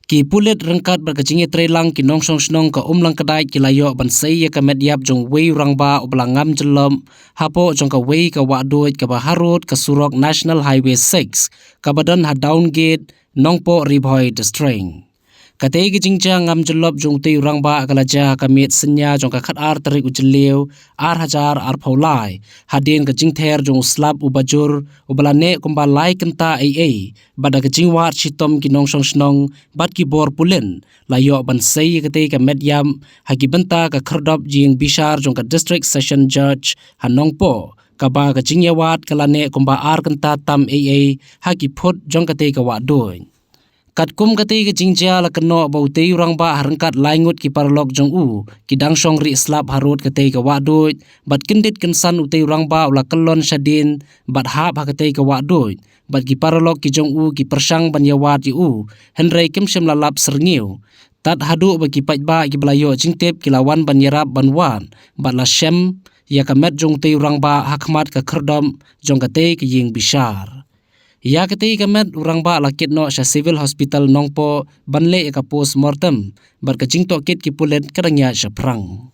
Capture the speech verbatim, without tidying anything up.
Ki pulit ryngkat bad ka jingïatreilang ki nongshong shnong ka Umlang Kdait ki la ïoh ban sei ïa ka met ïap jong uwei u rangbah uba la ngam jyllop hapoh jong kawei ka wahduid kaba harud ka surok National Highway six kaba don ha Downgate, Nongpoh, Ri Bhoi District. Katei ka jingjia ngam jyllop jong utei u rangbah ka la jia ha ka miet synñia jong ka khatar tarik u Jylliew ar hajar arphew lai, hadien ka jingther jong u slap uba jur uba la neh kumba lai kynta eiei, bad da ka jingwad shitom ki nongshong shnong bad ki bor pulit, la ïoh ban sei ïa katei ka met ïap ha ki bynta ka khyrdop jingïeng bishar jong ka District Session Judge ha Nongpoh, kaba ka jingïawad ka la neh kumba ar kynta tam eiei ha ki phut jong katei ka wahduid. Katkum katei ka jingjia la kynnoh ba utei u rangbah ha ryngkat lai ngut ki paralok jong u ki dang shong rieh slap harud katei ka wahduid, bad kyndit kynsan utei u rangbah u la kyllon shadien bad hap ha katei ka wahduid, bad ki paralok ki jong u ki pyrshang ban ïawad ïa u, hynrei kim shym la lap syrngiew. Tad haduh ba ki paidbah kiba la ïoh jingtip ki la wan ban ïarap ban wad, bad la shem ïa ka met jong utei u rangbah ha khmat ka khyrdop jong katei ka ïing bishar. Ïa katei ka met u rangbah la kit noh sha Civil Hospital Nongpoh ban leh ïa ka post mortem, bad ka jingtohkit ki pulit ka dang ïaid shaphrang.